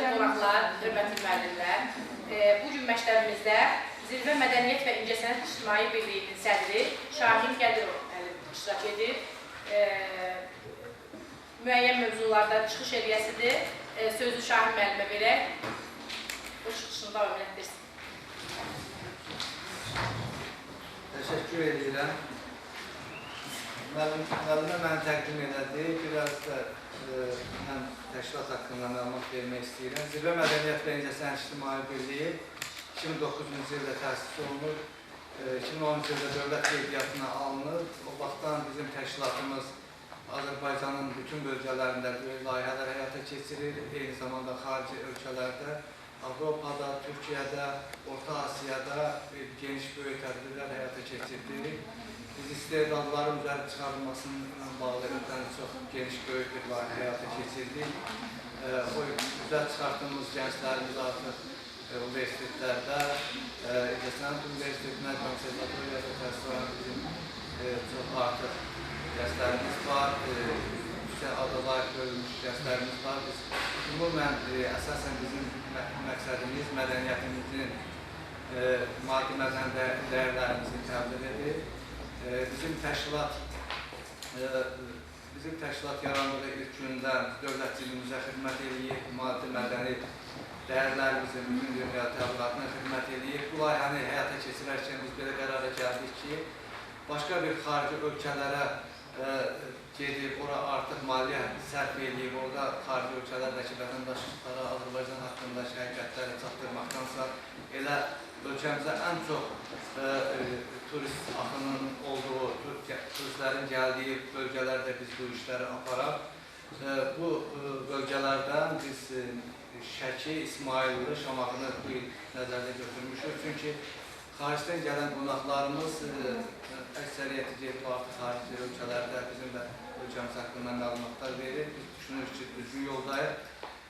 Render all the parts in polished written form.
Hörmətli qonaqlar, hörmətli müəllimlər, bu gün məktəbimizdə Zirvə Mədəniyyət və İncəsənət İctimai Birliyinin sədri Şahin Qədirov müəllim iştirak edir. Müəyyən mövzularda çıxış eləyəsidir. Sözü Şahin müəllimə verək. O çıxışını davam etdirsin. Təşəkkür edirəm. Müəllimə məni təqdim elədi. Biraz da mən təşkilat haqqında məlumat vermək istəyirəm. Zirvə Mədəniyyət və İncəsənət İctimai Birliyi 2009-cu ildə təsis olunur. 2010-cu ildə dövlət qeydiyyatına alınır. O vaxtdan bizim təşkilatımız Azərbaycanın bütün bölgələrində böyük layihələr həyata keçirir. Eyni zamanda xarici ölkələrdə, Avropada, Türkiyədə, Orta Asiyada geniş böyük tədbirlər həyata keçirdik. Biz istedadların üzəri çıxarılmasıyla bağlı ötən çox geniş böyük bir layihə həyata keçirdik. O üzə çıxartdığımız gənclərimiz artıq universitetlərdə, İncəsənət Universitetinə, konservatoriyada təhsil alan bizim çox artıq gənclərimiz var, yüksək ada layiq görülmüş gənclərimiz var. Biz ümumən, əsasən bizim məqsədimiz mədəniyyətimizin, maddi mədəni dəyərlərimizin təbliğidir. Bizim təşkilat yarandığı ilk gündən dövlətçiliyimizə xidmət eləyir, maddi mədəni dəyərlərimizin bütün dünya təbliğatına xidmət eləyir. Bu layihəni həyata keçirərkən biz belə qərara gəldik ki, başqa bir xarici ölkələrə gedib, ora artıq maliyyə sərf eləyib, orada xarici ölkələrdəki vətəndaşlara Azərbaycan haqqındakı həqiqətləri çatdırmaqdansa, elə ölkəmizə ən çox turist axınının olduğu, turistlərin gəldiyi bölgələrdə biz bu işləri aparaq. Bu bölgələrdən biz Şəki, İsmayıllı, Şamaxını bu il nəzərdə götürmüşük. Çünki xaricdən gələn qonaqlarımız əksəriyyəti gedib artıq xarici ölkələrdə bizim də ölkəmiz haqqında məlumatlar verir. Biz düşünürük ki, düzgün yoldayıq.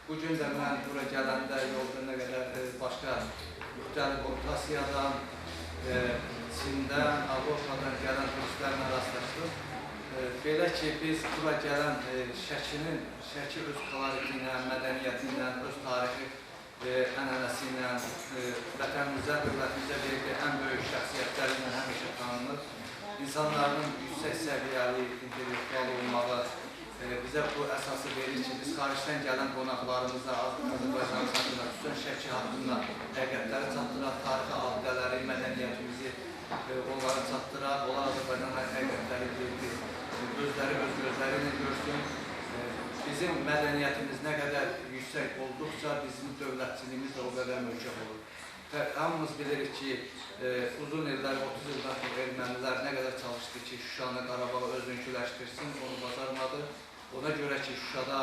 Bugün də mən bura gələndə yolda nə qədər başqa müxtəlif Orta Asiyadan, Çindən, Avropadan gələn turistlərlə rastlaşdıq. Belə ki, biz bura gələn Şəki öz koloriti ilə, mədəniyyəti ilə, öz tarixi ənənəsi ilə, vətənimizə, dövlətimizə verdiyi ən böyük şəxsiyyətləri ilə həmişə tanınır. İnsanların yüksək səviyyəli, intellektual olmağı bizə bu əsası verir ki, biz xaricdən gələn qonaqlarımıza Azərbaycanımız haqqında, xüsusən Şəki haqqında həqiqətləri çatdıraq, tarixi abidələri, mədəniyyətimizi onlara çatdıraq, onlar Azərbaycan həqiqətləri özləri öz gözləri ilə görsün. Bizim mədəniyyətimiz nə qədər yüksək olduqca bizim dövlətçiliyimiz də o qədər möhkəm olur. Hamımız bilirik ki, uzun illər, 30 ildən çox ermənilər nə qədər çalışdı ki, Şuşanı, Qarabağı özünküləşdirsin, onu bacarmadı. Ona görə ki, Şuşada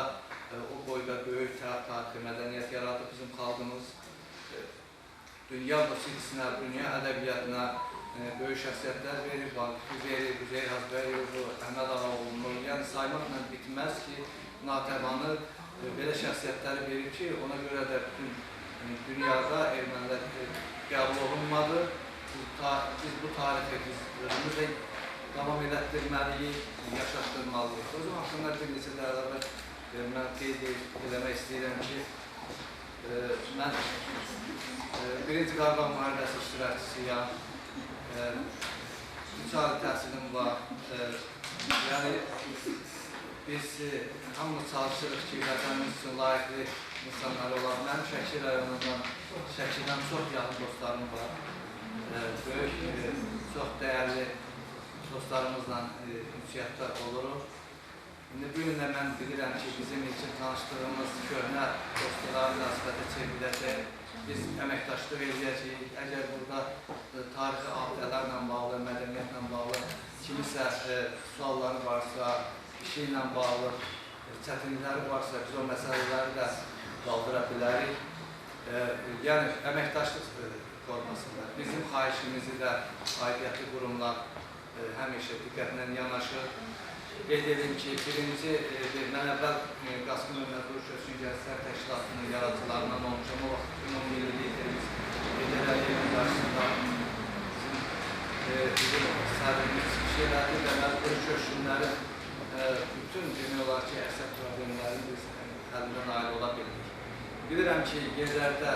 o boyda böyük tarixi mədəniyyət yaratdı bizim xalqımız. Dünya musiqisinə, dünya ədəbiyyatına böyük şəxsiyyətlər verir, Vaqifi verir, Üzeyir Hacıbəyovu, Əhməd Ağaoğlunu, yəni saymaqla bitməz ki, Natəvanı belə şəxsiyyətləri verir ki, ona görə də bütün dünyada ermənilər qəbul olunmadı. Biz bu tarixi biz özümüz də davam elətdirməliyik, yaşatdırmalıyıq. O zaman haqqında bir neçə də əlavə mən qeyd eləmək istəyirəm ki, mən Birinci Qarabağ müharibəsi iştirakçısıyam, 3 ali təhsilim var. Yəni, biz hamımız çalışırıq ki, vətənimiz üçün layiqli insanlar olar. Mənim Şəki rayonundan, Şəkidən çox yaxın dostlarım var. Böyük, çox dəyərli dostlarımızla ünsiyyətdə oluruq. İndi bu gün də mən bilirəm ki, bizim üçün tanışdığımız köhnə dostluğa münasibətə çevriləcək. Biz əməkdaşlıq eləyəcəyik. Əgər burada tarixi abidələrlə bağlı, mədəniyyətlə bağlı kimisə sualları varsa, işi ilə bağlı çətinlikləri varsa, biz o məsələləri də qaldıra bilərik. Yəni, əməkdaşlıq formasında bizim xahişimizi də aidiyyətli qurumlar həmişə diqqətlə yanaşır. Qeyd edim ki, birinci, mən əvvəl Qasım Ömər Köçkün Gənclər Təşkilatının yaradıcılarından olmuşam. O vaxt ümummilli liderimiz Heydər Əliyevin qarşısında bizim sədrimiz çıxış elədi və Məcburi Köçkünlərin bütün demək olar ki, əksər problemlərin biz həllinə nail ola bildik. Bilirəm ki, yerlərdə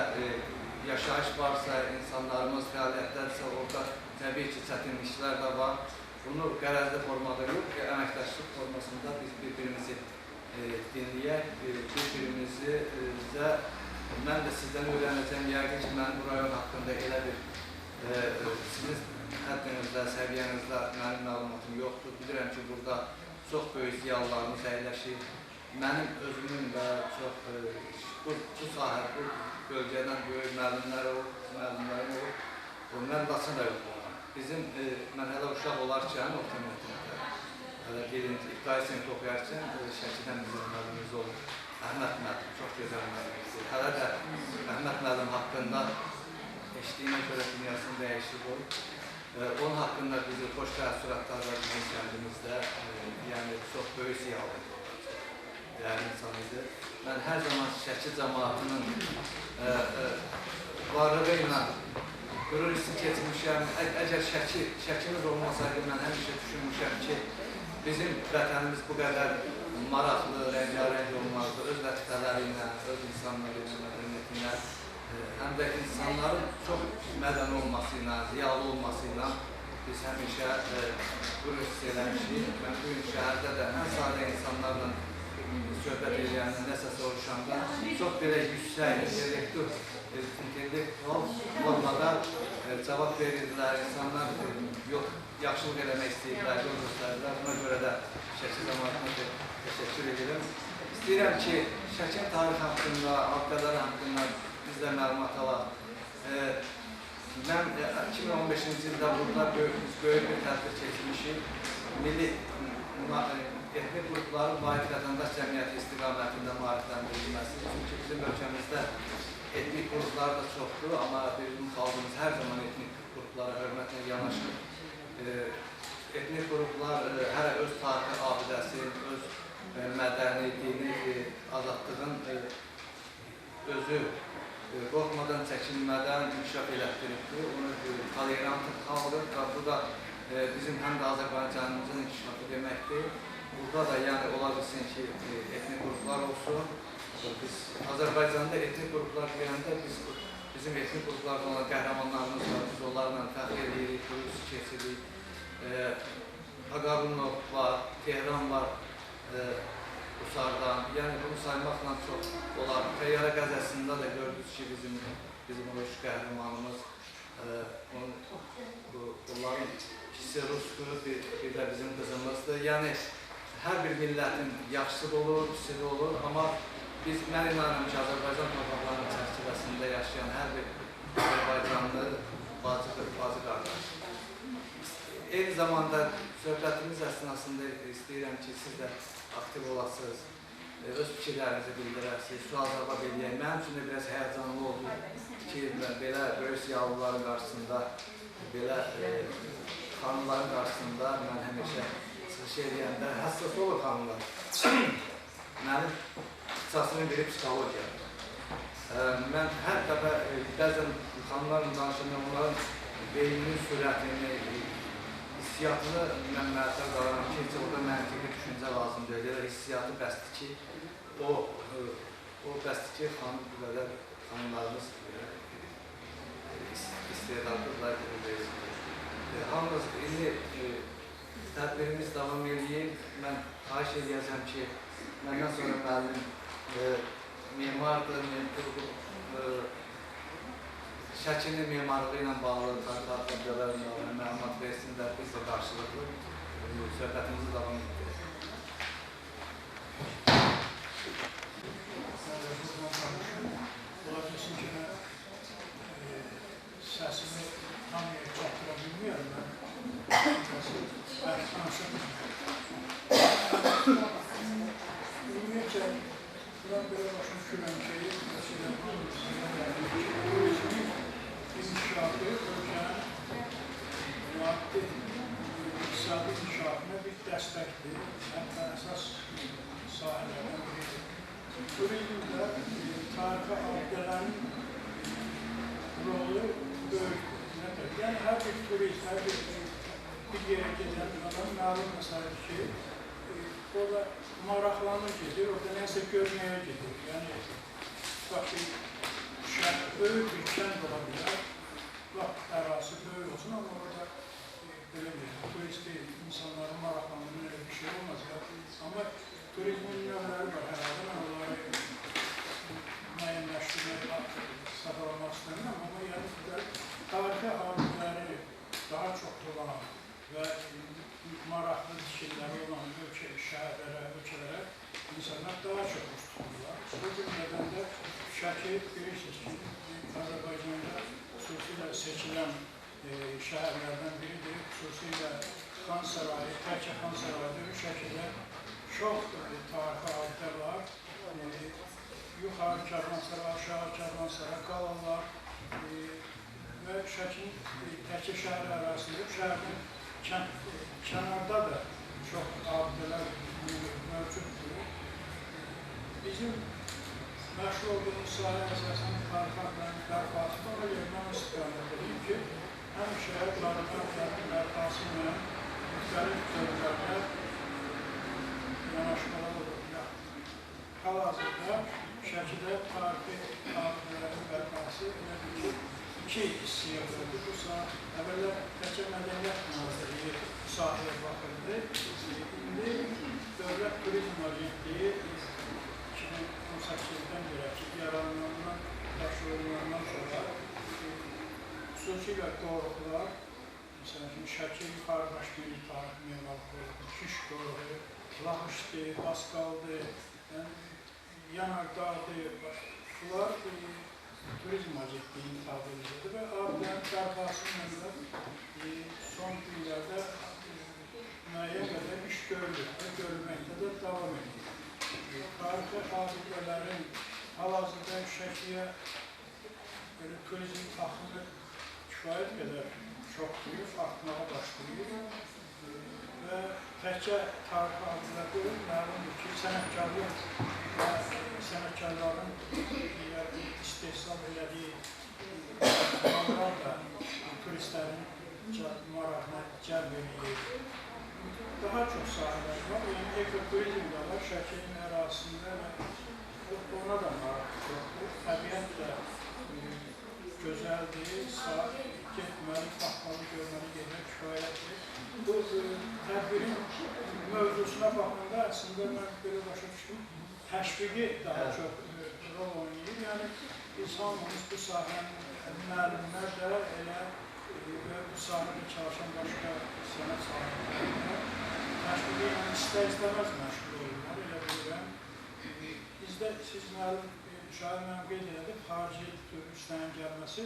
yaşayış varsa, insanlarımız fəaliyyətdədirsə, orada təbii ki, çətinliklər də var. Bunu qərəzli formada yox, əməkdaşlıq formasında biz bir-birimizi dinləyək, bir-birimizə, mən də sizdən öyrənəcəm, yəqin ki, mənim bu rayon haqqında elə bir sizin həddinizdə, səviyyənizdə mənim məlumatım yoxdur. Bilirəm ki, burada çox böyük ziyalılarımız əyləşir. Mənim özümün və çox bu sahə, bu bölgədən böyük müəllimlərim olur. Mən Laçın rayonundayam. Bizim, mən hələ uşaq olarkən, orta məktəbdə, hələ birinci, ibtidai sinifdə oxuyarkən Şəkidən bizim müəllimimiz olur. Əhməd müəllim, çox gözəl müəllimimizdir. Hələ də Əhməd müəllim haqqında eşitdiyimə görə dünyasını dəyişib o. Onun haqqında bizi xoş təəssüratlar var bizim kəndimizdə, yəni çox böyük ziyalı idi, dəyərli insan idi. Mən hər zaman Şəki cəmaatının varlığı ilə qürur hissi keçmişəm. Əgər Şəkimiz olmasaydı, mən həmişə düşünmüşəm ki, bizim vətənimiz bu qədər maraqlı, rəngarəng olmazdı. Öz lətifələri ilə, öz insanları ilə, mədəniyyəti ilə, həm də insanların çox mədəni olması ilə, ziyalı olması ilə biz həmişə qürur hiss eləmişik. Mən bugün şəhərdə də ən sadə insanlarla söhbət eləyəndə, nəsə soruşanda çox belə yüksək, intellektual formada cavab verirdilər, insanlar yox, yaxşılıq eləmək istəyirdilər, yol göstərdilər. Buna görə də Şəki cəmaatına təşəkkür edirəm. İstəyirəm ki, Şəkinin tarixi haqqında, abidələri haqqında biz də məlumat alaq. Mən 2015-ci ildə burada böyük bir tədbir keçirmişik. Milli etnik qrupların vahid vətəndaş cəmiyyəti istiqamətində maarifləndirilməsi. Çünki bizim ölkəmizdə etnik qruplar da çoxdur, amma bizim xalqımız hər zaman etnik qruplara hörmətlə yanaşır. Etnik qruplar hələ öz tarixi abidəsi, öz mədəni, dini azadlığın özü qorxmadan, çəkinmədən inkişaf elətdiribdir. Onu tolerant xalqdır və bu da bizim həm də Azərbaycanımızın inkişafı deməkdir. Burada da yəni ola bilsin ki, etnik qruplar olsun. Biz Azərbaycanda etnik qruplar deyəndə bizim etnik qruplardan olan qəhrəmanlarımız var, biz onlarla fəxr edirik, qürur keçiririk. Ağarunov var, Tehran var, Qusardan. Yəni bunu saymaqla çox olar. Təyyarə qəzasında da gördünüz ki, bizim o üç qəhrəmanımız, onların ikisi rusdur, bir də bizim qızımızdır. Yəni hər bir millətin yaxşısı da olur, pisi də olur, amma mən inanıram ki, Azərbaycan torpaqlarının çərçivəsində yaşayan hər bir Azərbaycanlı bacıdır, bacı qardaş. Eyni zamanda söhbətimiz əsnasında istəyirəm ki, siz də aktiv olasınız, öz fikirlərinizi bildirərsiniz, sual-cavab eləyək. Mənim üçün də biraz həyəcanlı oldu ki, belə böyük ziyalıların qarşısında, belə xanımların qarşısında mən həmişə çıxış eləyəndə həssas olur xanımlar. Mənim ixtisasımın biri psixologiyadır. Mən hər dəfə bəzən xanımlarla danışanda onların beyninin sürətini, hissiyatını mən məətər qalıram ki, heç orada məntiqi düşüncə lazım deyil. Elə hissiyatı bəsdir ki, o bəsdir ki, xanım bu qədər xanımlarımız istedadlıdırlar, Hamınız indi tədbirimiz davam eləyir. Mən xahiş edəcəm ki, məndən sonra müəllim memardır, Şəkinin memarlığı ilə bağlı, tarixi abidələrlə bağlı məlumat versinlər, biz də qarşılıqlı söhbətimizi davam etdirək. Ola bilsin ki, mən səsimi tam yerə çatdıra bilmiyorum. Mən bərk danışa bilmirəm. Ümumiyyətcə, buradan belə başa düşürəm ki, məsələn, turizmin inkişafı ölkənin maddi, iqtisadi inkişafına bir dəstəkdir, hətta əsas sahələrdən biridir. Turizmdə tarixi abidələrin rolu böyükdür. Yəni, hər bir turist, hər bir yerə gedən adam məlum məsələdir ki, orada maraqlanır gedir, orada nəsə görməyə gedir. Yəni, Tutaq ki, böyük bir kənd ola bilər, lap ərazisi böyük olsun, amma orada belə deyək, turisti, insanların maraqlandığı elə bir şey olmaz. Amma turizmin növləri var hər halda, mən onları müəyyənləşdirmək, sadalamaq istəmirəm, amma yəni tarixi abidələri daha çox olan və maraqlı tikililəri olan ölkə, şəhərlərə, ölkələrə insanlar daha çox üst tuturlar. Bu cümlədən də Şəki, bilirsiniz ki, Azərbaycanda xüsusilə seçilən şəhərlərdən biridir. Xüsusilə Xan Sarayı, Təkə Xan Sarayıdır. Şəkidə çox tarixi abidə var. Yuxarı Karvansaray, aşağı Karvansaray, qalalar və Şəkinin Təkə şəhəri ərazisində, şəhərin kənarda da çox abidələr mövcuddur. Bizim məşğul olduğumuz sahə əsasən tarixi abidələrin bərpasıdır. Ona görə mən istiqamət edeyim ki, həmişə tarixi abidələrin bərpası ilə müxtəlif dövrlərdə yanaşmalar olur. Hal-hazırda Şəkidə tarixi abidələrin bərpası elə bil ki, iki hissəyə bölündü. Bu saat əvvəllər Təkə Mədəniyyət Nazirliyi bu sahəyə baxırdı. İndi Dövlət Turizm Agentliyi 2018-dən belə ki, yaranandan, daşınılandan sonra xüsusilə qoruqlar, məsələn üçün Şəki Yuxarı Baş Milli Tarix Memarlıq Qoruğu, Şiş Qoruğu, Laxışdı, Basqaldı, yəni, Yanardağdı, bunlar Turizm Agentliyinin tabelidir və abidələrin bərpası ilə son illərdə müəyyən qədər iş görülür və görülməkdə də davam edir. Tarixi abidələrin hal-hazırda Şəkiyə belə turizm axını kifayət qədər çoxdur, artmağa başlayır və təkcə tarixi abidələr deyil, məlumdur ki, sənətkarlıq və sənətkarların istehsal elədiyi mallar da turistlərin marağına cəlb edir. Daha çox sahələr var, yəni ekoturizm də var, Şəkinin ərazisində və ona da maraq çoxdur. Təbiət də gözəldir, getməli, baxmalı, görməli yerlər kifayətdir. Bu tədbirin mövzusuna baxanda əslində mən belə başa düşdüm, təşviqi daha çox rol oynayır. Yəni biz hamımız bu sahənin müəllimlər də elə və bu sahədə çalışan başqa sənət sahələrində təşviqi ilə istər-istəməz məşğul olurlar, elə bilirəm. Bizdə siz müəllim, Şahin müəllim qeyd elədi, xarici turistlərin gəlməsi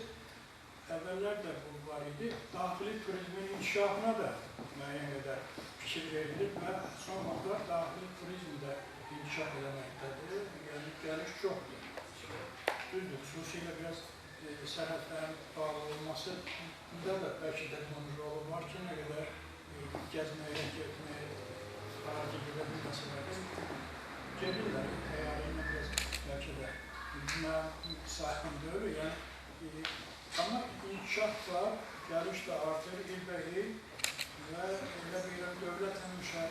əvvəllər də bu var idi. Daxili turizmin inkişafına da müəyyən qədər fikir verilir və son vaxtlar daxili turizm də inkişaf eləməkdədir. Yəni, gəliş çoxdur. Düzdür, xüsusilə biraz sərhədlərin bağlı olmasında da bəlkə də bunun rolu var ki, nə qədər gəzməyə, getməyə, xarici gedə bilməsələr də gedirlər, təyyarə ilə biraz bəlkə də mənim sahəm deyil, yəni, amma inkişaf var, gəliş də artır ilbəil və elə bilirəm, dövlət həmişə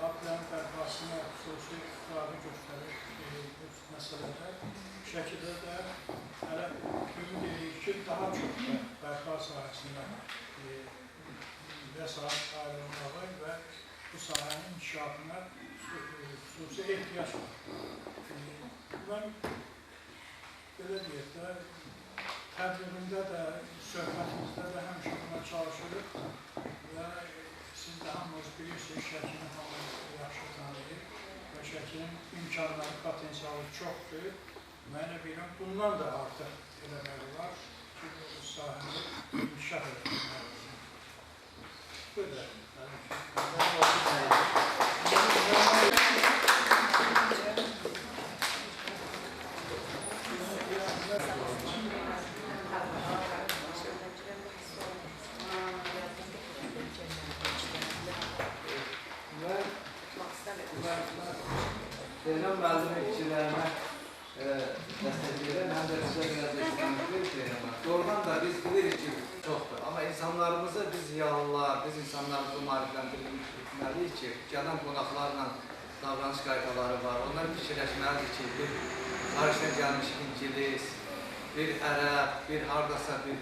abidələrin bərpasına xüsusi rağbət göstərir bu məsələdə. Şəkidə də hələ ümid edirik ki, daha çox da bərpa sahəsində vəsait ayrılmağı və bu sahənin inkişafına xüsusi ehtiyac var. Mən belə deyək də, tədbirimdə də, söhbətimizdə də həmişə buna çalışırıq və siz də hamınız bilirsiniz, Şəkini hamı yaxşı tanıyır və Şəkinin imkanları, potensialı çoxdur. Mən elə bilirəm, bundan da artıq eləmək olar ki, bu sahəni inkişaf etdirmək olar. Bu da mənim üçün. Zeynep müəllimin fikirlərinə dəstək verirəm, həm də sizə biraz eşitmək Zeynep. Doğrudan da biz bilirik ki, çoxdur. Amma insanlarımızı biz ziyalılar, biz insanlarımızı maarifləndirməliyik ki, gələn qonaqlarla davranış qaydaları var. Onlar fikirləşməlidir ki, bir xaricdən gəlmiş İngilis, bir ərəb, bir hardasa bir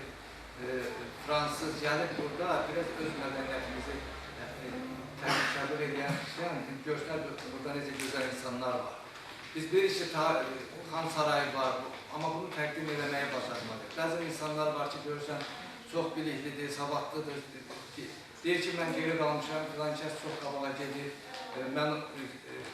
fransız gəlib burada biraz öz mədəniyyətimizi təbliğ edən, görsünlər burada necə gözəl insanlar var. Biz bilirik ki, Xan Sarayı var, amma bunu təqdim eləməyə bacarmadıq. Bəzən insanlar var ki, görürsən, çox biliklidir, savadlıdır, deyir ki, mən geri qalmışam, filan kəs çox qabağa gedir, mən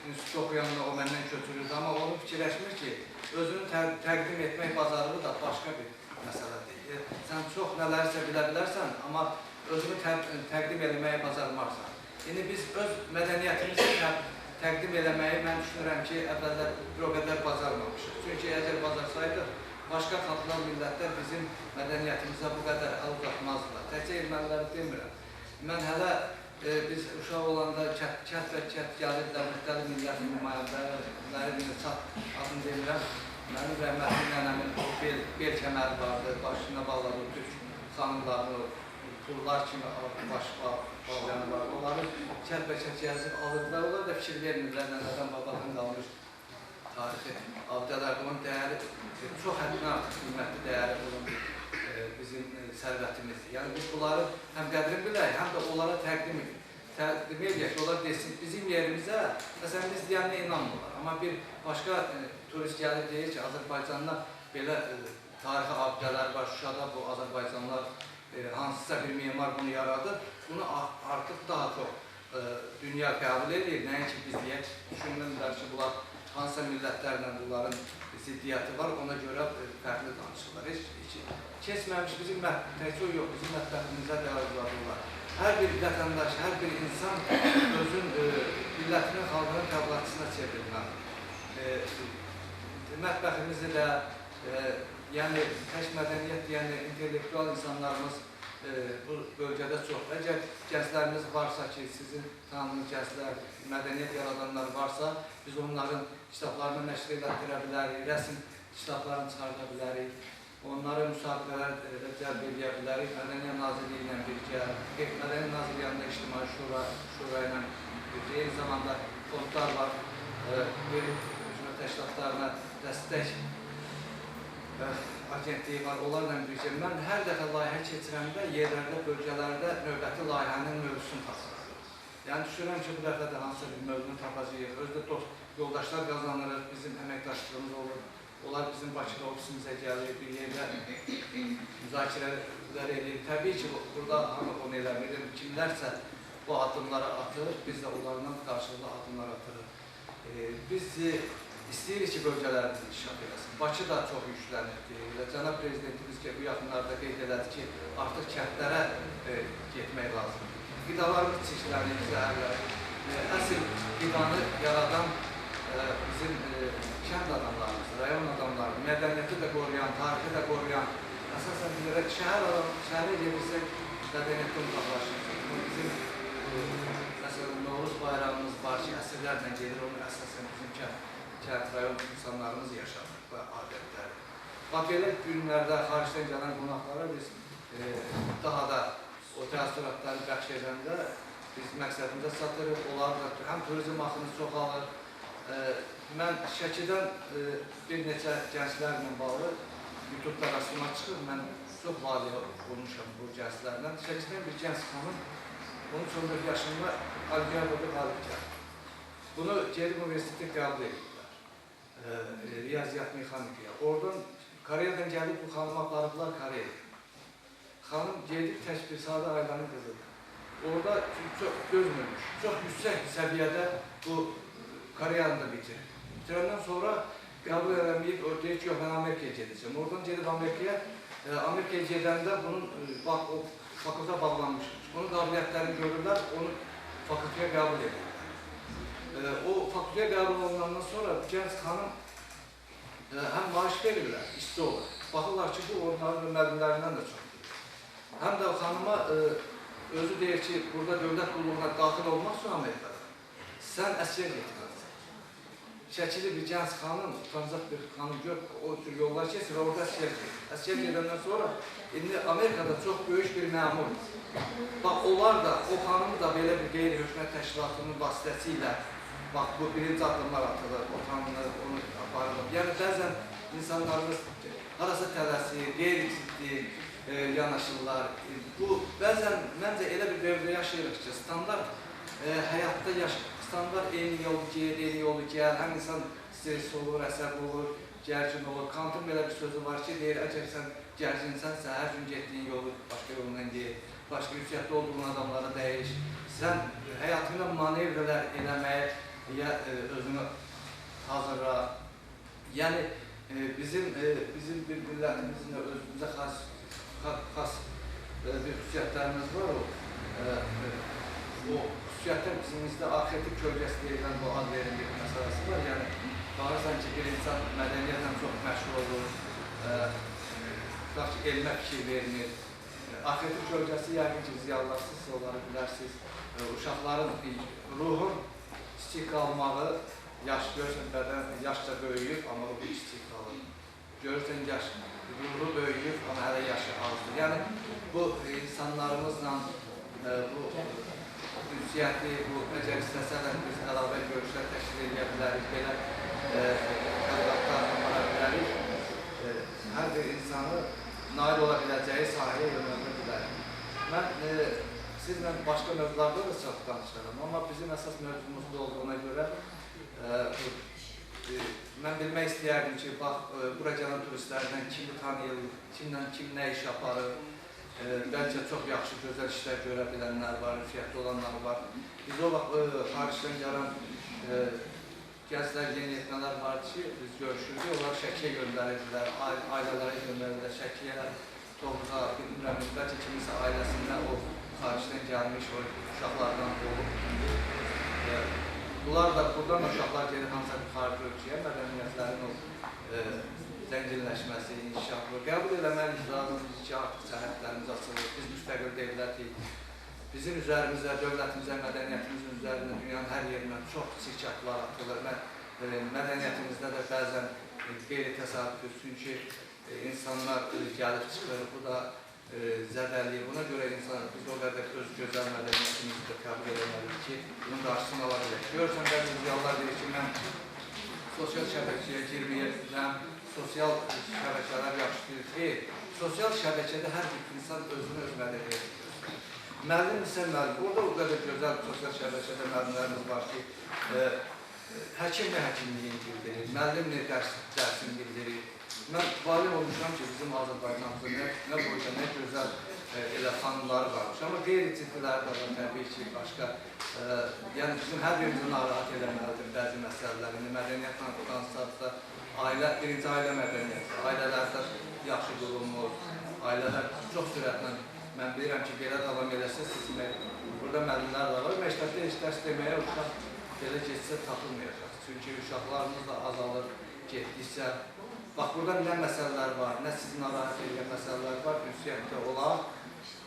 institut oxuyanda o məndən köçürürdü, amma onu fikirləşmir ki, özünü təqdim etmək bacarığı da başqa bir məsələdir. Sən çox nələrsə bilə bilərsən, amma özünü təqdim eləməyi bacarmarsan. İndi biz öz mədəniyyətimizi təqdim eləməyi mən düşünürəm ki, əvvəllər bir o qədər bacarmamışıq. Çünki əgər bacarsaydıq, başqa xalqlar, millətlər bizim mədəniyyətimizə bu qədər əl uzatmazdılar. Təkcə erməniləri demirəm. Mən hələ biz uşaq olanda kət və kət gəlirdilər, müxtəlif millətin nümayəndələri, çat adını demirəm. Mənim rəhmətli nənəmin o bel kəməri vardı, başına bağladığı türk xanımlarını, pullar kimi baş bağlayanı vardı. Onları kət və kət gəzib alırdılar. Onlar da fikir vermirlər, nənədən babadan qalmış tarixi abidələr. Bunun dəyəri çox həddindən artıq qiymətli dəyəri olan bizim sərvətimizdir. Yəni biz bunları həm qədrini bilək, həm də onlara təqdim edək ki, onlar desin bizim yerimizə, məsələn biz deyənə inanmırlar. Amma bir başqa turist gəlib deyir ki, Azərbaycanda belə tarixi abidələr var, Şuşada bu Azərbaycanlar hansısa bir memar bunu yaradır. Bunu artıq daha çox dünya qəbul edir. Nəinki biz deyək, düşünürlər ki, bunlar hansısa millətlərlə bunların ziddiyyəti var, ona görə fərqli danışırlar. Heç keçməmiş bizim təkcə yox, bizim mətbəximizə də arzuladırlar. Hər bir vətəndaş, hər bir insan özün millətinin, xalqının təbliğatçısına çevrilməlidir. Mətbəximizi də, yəni tək mədəniyyət, yəni intellektual insanlarımız bu bölgədə çox. Əgər gənclərimiz varsa ki, sizin tanıdığınız gənclər, mədəniyyət yaradanlar varsa, biz onların kitablarını nəşr elətdirə bilərik, rəsm kitablarını çıxarda bilərik, onları müsabiqələrə cəlb edə bilərik, Mədəniyyət Nazirliyi ilə birgə, Mədəniyyət Nazirliyi yanında İctimai Şura ilə birgə, eyni zamanda fondlar var, qeyri-hökumət təşkilatlarına dəstək agentliyi var, onlarla birgə. Mən hər dəfə layihə keçirəndə yerlərdə, bölgələrdə növbəti layihənin mövzusunu tapıram. Yəni düşünürəm ki, bu dəfə də hansısa bir mövzunu tapacağıq. Özdə dost, yoldaşlar qazanırıq, bizim əməkdaşlığımız olur. Onlar bizim Bakıda ofisimizə gəlir, bir yerdə müzakirələr edir. Təbii ki, burada hamı onu eləmir. Kimlərsə bu addımları atır, biz də onlarla qarşılıqlı addımlar atırıq. Biz istəyirik ki, bölgələrimiz inkişaf eləsin. Bakı da çox yüklənirdi. Elə cənab prezidentimiz ki, bu yaxınlarda qeyd elədi ki, artıq kəndlərə getmək lazımdır. Qidalarımız çirklənir, zəhərlənir. Əsl qidanı yaradan bizim kənd adamlarımız, rayon adamlarımız, mədəniyyəti də qoruyan, tarixi də qoruyan, əsasən bizlərə şəhərə gedirsək, mədəniyyətdən uzaqlaşırıq. Bizim məsələn, Novruz bayramımız var ki, əsrlərlə gedir, onu əsasən bizim kənd, rayon insanlarımız yaşadır bu adətləri. Bax, belə günlərdə xaricdən gələn qonaqlara biz daha da o təəssüratları bəxş edəndə biz məqsədimizə çatırıq, onlar da həm turizm axını çoxalır. Mən Şəkidən bir neçə gənclərlə bağlı YouTube-da rastıma çıxır, mən çox valih olmuşam bu gənclərlə. Şəkidən bir gənc xanım 13-14 yaşında olimpiyadada qalib gəldi. Bunu gedib universitetə qəbul ediblər, riyaziyyat mexanikaya. Oradan Koreyadan gəlib bu xanımı aparıblar Koreyaya. Xanım gedib tək bir sadə ailənin qızıdır. Orada çox dözmürmüş, çox yüksək səviyyədə bu Koreyanı da bitirir. Bitirəndən sonra qəbul eləməyib, o deyir ki, yox, mən Amerikaya gedəcəm. Oradan gedib Amerikaya, Amerikaya gedəndə bunun o fakültə bağlanmışmış. Onun qabiliyyətlərini görürlər, onu fakültəyə qəbul edirlər. O fakültəyə qəbul olunandan sonra gənc xanım həm maaş verirlər, işçi olur. Baxırlar ki, bu onların müəllimlərindən də çox bilir. Həm də xanıma özü deyir ki, burada dövlət qulluğuna daxil olmaq üçün Amerikada sən əsgər getməlisən. Şəkili bir gənc xanım, utancaq bir xanım gör, o cür yollar keçir və orada əsgər gedir. Əsgər gedəndən sonra indi Amerikada çox böyük bir məmur. Bax, onlar da, o xanımı da belə bir qeyri-hökumət təşkilatının vasitəsilə Bax, bu birinci addımlar atılır, o tanınır, onu aparılır. Yəni, bəzən insanlarımız harasa tələsir, qeyri-ciddi yanaşırlar. Bu, bəzən məncə elə bir dövrdə yaşayırıq ki, standart həyatda standart eyni yolu geyir, eyni yolu gəl, həm insan stres olur, əsəb olur, gərgin olur. Kantın belə bir sözü var ki, deyir, əgər sən gərginsənsə, hər gün getdiyin yolu başqa yolundan geyir, başqa ünsiyyətli olduğun adamlara dəyiş. Sən həyatında manevrlər eləməyə özünü hazırla. Yəni, bizim bir millətimizin də özümüzə xas bir xüsusiyyətlərimiz var. O xüsusiyyətlər bizimizdə arxetip kölgəsi deyilən bu ad verilmiş məsələsi var. Yəni, baxırsan ki, bir insan mədəniyyətlə çox məşğul olur, tutaq ki, elmə fikir vermir. Arxetip kölgəsi yəqin ki, ziyalılarsınız, onları bilərsiniz. Uşaqların ruhun kiçik qalmağı, yaş görürsən, bədən yaşca böyüyüb, amma ruhu kiçik qalır. Görürsən, yaş ruhu böyüyüb, amma hələ yaşı azdır. Yəni, bu insanlarımızla bu ünsiyyəti, bu əgər istəsələr biz əlavə görüşlər təşkil edə bilərik, belə tədqiqatlar apara bilərik. Hər bir insanı nail ola biləcəyi sahəyə yönəldə bilərik. Mən sizlə başqa mövzularda da çox danışıram, amma bizim əsas mövzumuzda olduğuna görə mən bilmək istəyərdim ki, bax, bura gələn turistlərdən kimi tanıyır, kimlə kim nə iş aparır, bəlkə çox yaxşı, gözəl işlər görə bilənlər var, ünsiyyətli olanlar var. Biz o vaxt xaricdən gələn gənclər, yeniyetmələr var ki, biz görüşürdük, onlar Şəkiyə göndərirdilər, ailələrə göndərirdilər, Şəkiyə, Tovuz'a, bilmirəm, bəlkə kiminsə ailəsində o xaricdən gəlmiş o uşaqlardan olub. Bunlar da, buradan uşaqlar gedir hansısa bir xarici ölkəyə, mədəniyyətlərin o zənginləşməsi, inkişafı. Qəbul eləməliyik lazımdır ki, artıq sərhədlərimiz açılır, biz müstəqil devlətik. Bizim üzərimizə, dövlətimizə, mədəniyyətimizin üzərində dünyanın hər yerindən çox çirkablar atılır. Mədəniyyətimizdə də bəzən qeyri-təsadüf, çünki insanlar gəlib çıxır, bu da zədəliyir. Buna görə insan, biz o qədər öz gözəl mədəniyyətimizi də qəbul eləməliyik ki, bunun qarşısını ala bilək. Görürsən, bəzi ziyalılar deyir ki, mən sosial şəbəkəyə girməyəcəm, sosial şəbəkələr yaxşı deyir. Xeyr, sosial şəbəkədə hər bir insan özünü öz mədəniyyəti göstərir. Müəllim isə müəllim. Orada o qədər gözəl sosial şəbəkədə müəllimlərimiz var ki, həkim nə həkimliyini bildirir, müəllim nə dərsini bildirir. Mən valih olmuşam ki, bizim Azərbaycanımızda nə boyda, nə gözəl elə xanımları varmış. Amma qeyri-ciddiləri də var təbii ki, başqa. Yəni, bizim hər birimizi narahat eləməlidir bəzi məsələlər. İndi mədəniyyətlə danışsaq da, ailə, birinci ailə mədəniyyəti, ailələrdə yaxşı qurulmur, ailələr çox sürətlə, mən bilirəm ki, belə davam eləsə, siz burada müəllimlər də var, məktəbdə heç dərs deməyə uşaq belə getsə tapılmayacaq. Çünki uşaqlarımız da azalır getdikcə. Bax, burada nə məsələlər var, nə sizi narahat edən məsələlər var, ünsiyyətdə olaq,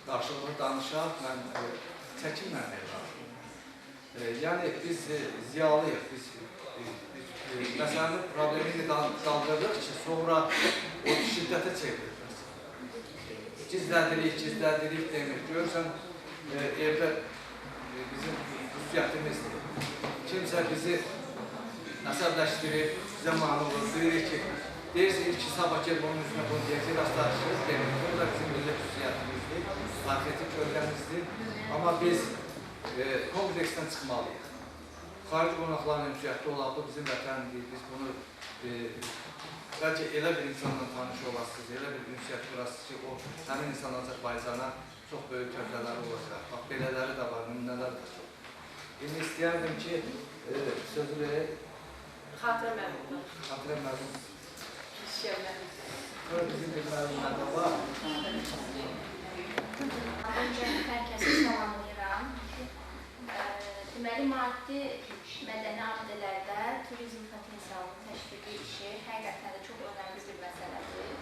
qarşılıqlı danışaq, mən çəkinməmək lazım. Yəni, biz ziyalıyıq, biz məsələnin problemini qaldırdıq ki, sonra o şiddətə çevrilir. Gizlədirik, gizlədirik demir. Görürsən, evdə bizim xüsusiyyətimizdir. Kimsə bizi əsəbləşdirir, bizə mane olur, deyirik ki, deyirsiniz ki, sabah gəlib onun üstünə bunu deyəcək, rastlaşırız demir. Bu da bizim milli xüsusiyyətimizdir, arxetip kölgəmizdir. Amma biz kompleksdən çıxmalıyıq. Xarici qonaqların ünsiyyətli olaq, bu bizim vətəndir, biz bunu bəlkə elə bir insanla tanış olasınız, elə bir ünsiyyət qurasınız ki, o həmin insan Azərbaycana çox böyük töhfələri olacaq. Bax, belələri də var, nümunələr də çox. İndi istəyərdim ki, sözü verək. Xatirə müəllim. Xatirə müəllim. Sonra bizim bir müəllimlər də var. Öncə hər kəsi salamlayıram. Deməli, maddi mədəni abidələrdə turizm potensialının təşviqi işi həqiqətən də çox önəmli bir məsələdir.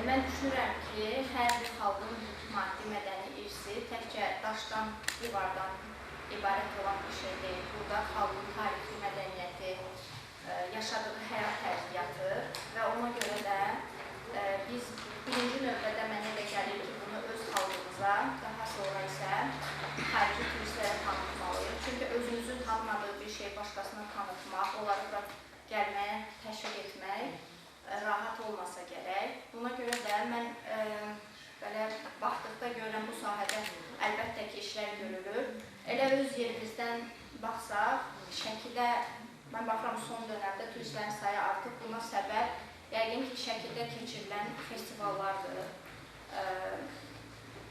Mən düşünürəm ki, hər bir xalqın maddi mədəni irsi təkcə daşdan, divardan ibarət olan bir şey deyil. Burada xalqın tarixi, mədəniyyəti, yaşadığı həyat tərzi yatır və ona görə də biz birinci növbədə mənə elə gəlir ki, bunu öz xalqımıza daha sonra isə xarici turistlərə tanıtmalıyıq. Çünki özümüzün tanımadığı bir şeyi başqasına tanıtmaq, onları bura gəlməyə təşviq etmək rahat olmasa gərək. Buna görə də mən belə baxdıqda görürəm bu sahədə əlbəttə ki, işlər görülür. Elə öz yerimizdən baxsaq, Şəkidə, mən baxıram son dönəmdə turistlərin sayı artıb. Buna səbəb yəqin ki, Şəkidə keçirilən festivallardır.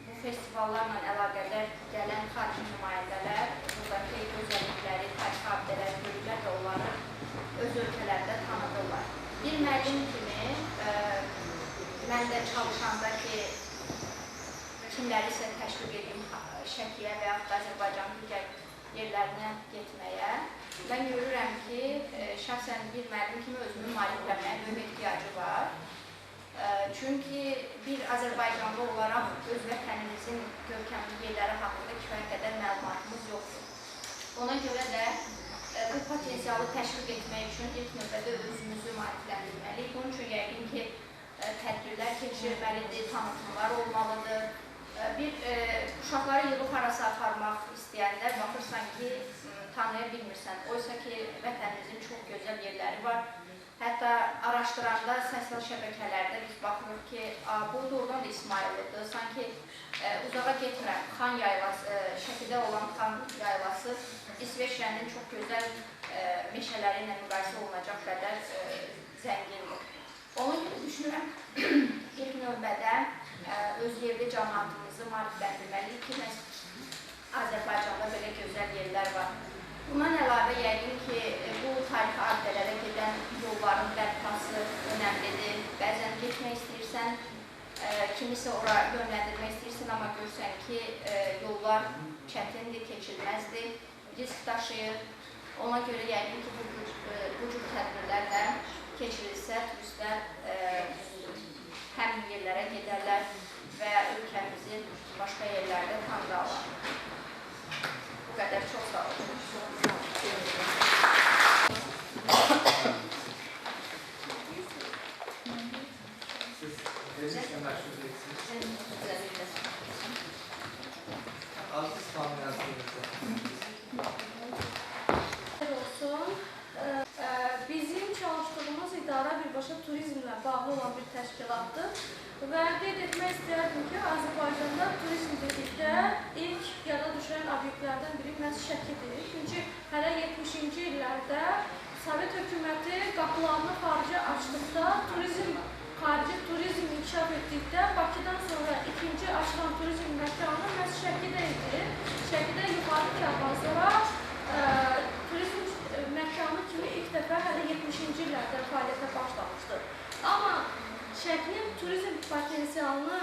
Bu festivallarla əlaqədar gələn xarici nümayəndələr buradakı gözəllikləri, tarixi abidələri görürlər və onları öz ölkələrində tanıdırlar. Bir müəllim kimi, mən də çalışanda ki, kimlərisə təşviq edim Şəkiyə və yaxud da Azərbaycanın digər yerlərinə getməyə, mən görürəm ki, şəxsən bir müəllim kimi özümü maariflənməyə böyük ehtiyacı var. Çünki bir Azərbaycanlı olaraq öz vətənimizin görkəmli yerləri haqqında kifayət qədər məlumatımız yoxdur. Ona görə də bu potensialı təşviq etmək üçün ilk növbədə özümüzü maarifləndirməliyik. Bunun üçün yəqin ki, tədbirlər keçirilməlidir, tanıtımlar olmalıdır. Bir uşaqları yığıb harasa aparmaq istəyəndə baxırsan ki, tanıya bilmirsən. Oysa ki, vətənimizin çox gözəl yerləri var. Hətta araşdıranda sosial şəbəkələrdə biz baxırıq ki, bu doğrudan da İsmayıllıdır. Sanki uzağa getmirəm, Xan yaylası, Şəkidə olan Xan yaylası İsveçrənin çox gözəl meşələri ilə müqayisə olunacaq qədər zəngindir. Ona görə düşünürəm, ilk növbədə öz yerli cəmaatımızı maarifləndirməliyik ki, məhz Azərbaycanda belə gözəl yerlər var. Bundan əlavə yəqin ki, bu tarixi abidələrə gedən yolların bərpası önəmlidir. Bəzən getmək istəyirsən, kimisə ora yönləndirmək istəyirsən, amma görsən ki, yollar çətindir, keçilməzdir, risk daşıyır. Ona görə yəqin ki, bu cür tədbirlər də keçirilsə, turistlər həmin yerlərə gedərlər və ölkəmizi başqa yerlərdə tanıdarlar. Bu qədər, çox sağ olun. Siz necə məşğul edirsiniz? Aziz tanıyansınız. Olsun. Bizim çalışdığımız idarə birbaşa turizmlə bağlı olan bir təşkilatdır. Və qeyd etmək istəyərdim ki, Azərbaycanda turizm dedikdə ilk yada düşən obyektlərdən biri məhz Şəkidir. Çünki hələ 70-ci illərdə Sovet hökuməti qapılarını xaricə açdıqda, xarici turizm inkişaf etdikdə Bakıdan sonra ikinci açılan turizm məkanı məhz Şəkidə idi. Şəkidə yuxarı Karvansara turizm məkanı kimi ilk dəfə hələ 70-ci illərdə fəaliyyətə başlamışdır. Amma Şəkinin turizm potensialını